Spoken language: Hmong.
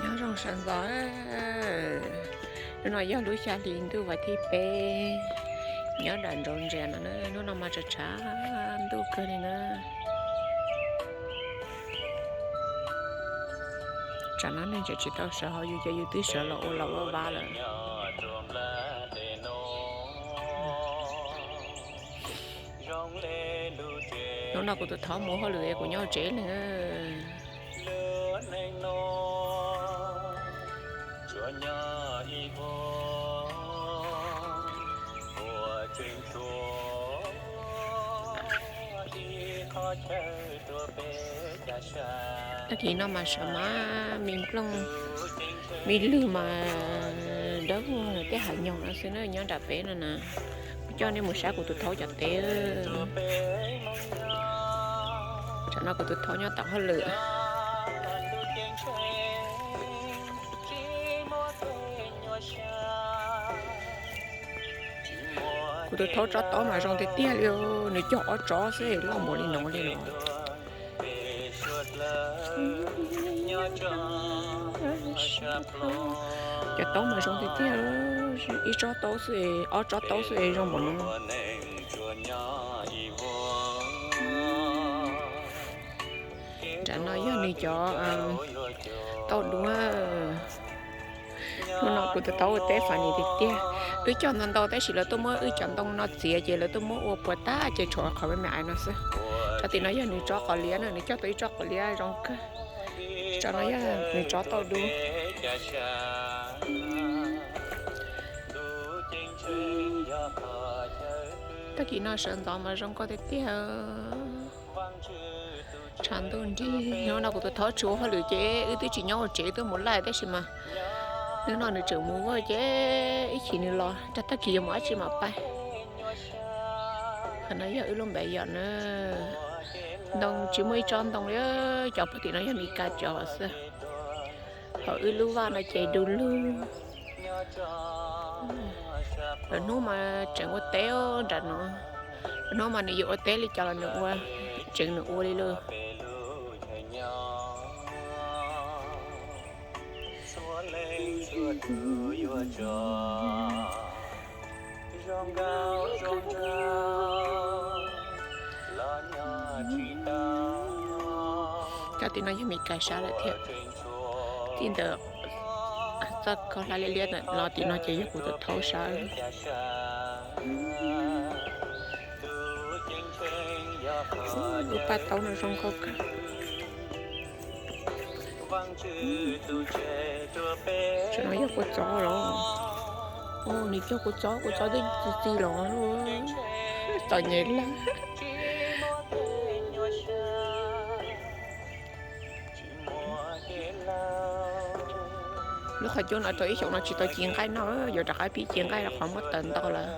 Nyob zoo sawv ntxov, hnub no yog lub xya hli ntuj vas thib peb, nyob nram Ntsauv Ntsia no na, hnub no mas tshav tshav ntuj kawg li na. Tsam no neeg tseem tsis tau sawv hauv, yus ces yus twb sawv los ua los vaj vab lawm. Hnub no kuv tus thaub mus hauj lwm es kuv nyob tsev li. Tag kis no mas sawv mas me nplooj me lwg mas dawb vog tej hav nyoog no xwb na, nyob nram peb no na. Kuv coj nej mus saib kuv tus thaub cov teb. Tsam no kuv tus thaub nyob tom hauj lwm. Kuv tus thaub tsob taub mas zoo tiag tiag li, nws cog ob tsob xwb loj npaum li no li no. Cov taub mas zoo tiag tiag, ib tsob taub xwb, ob tsob taub xwb zoo npaum no. Nram no yog nws cov taub duab. Hnub no kuv tus thaub ua teb fas nis tiag tiag. Wb cog ntau ntau tab sis lawv tuaj muab wb cov ntoo no txiav ces lawv tuaj muab ua puas tag ces tshuav qhov me me aiv no xwb. Tsob tim no yog nws tsob qos liab na, nws cog tau ib tsob qos liab zoo kawg. Tsob no yog nws tsob taub duab. Tag kis no sawv ntxov mas zoo nkauj tiag tiag. Tshav ntuj nrig, hnub no kuv tus thaub tsis ua hauj lwm ces wb twb tsis nyob hauv tsev, twb mus laij tab sis mas hnub no nws tseem mus vaj ces ib chim nws los rau tag kis yuav mus dab tsi mam pais. Qhov no yog wb lub npav yom na, ntoo tsis muaj ib tsob ntoo li, cov puag tim no yog Mes Kas cov xwb. Ho wb lub vaj no ces du lug. Lawv hnub mas tseem ua teb nram no, lawv hnub mas nws yuav ua teb li cas los nws ua, tseem nws ua li lawm. Cov tim no yog Mes Kas sab lawm thiab. Tim ntawm txoj khaub hlab liab liab los tim no ces yog kuv tus thaub sab. Lub paj taub no zoo nkauj kawg. Tam no yog kua txob los, nws cog kua txob, kua txob twb txi txiv los, txom nyem lawm. Lub qhov cub no rau ib xyoos no tsis tau ci nqaij noj, yuav rov qab pib ci nqaij rau qhov muab tawm ntau lawm.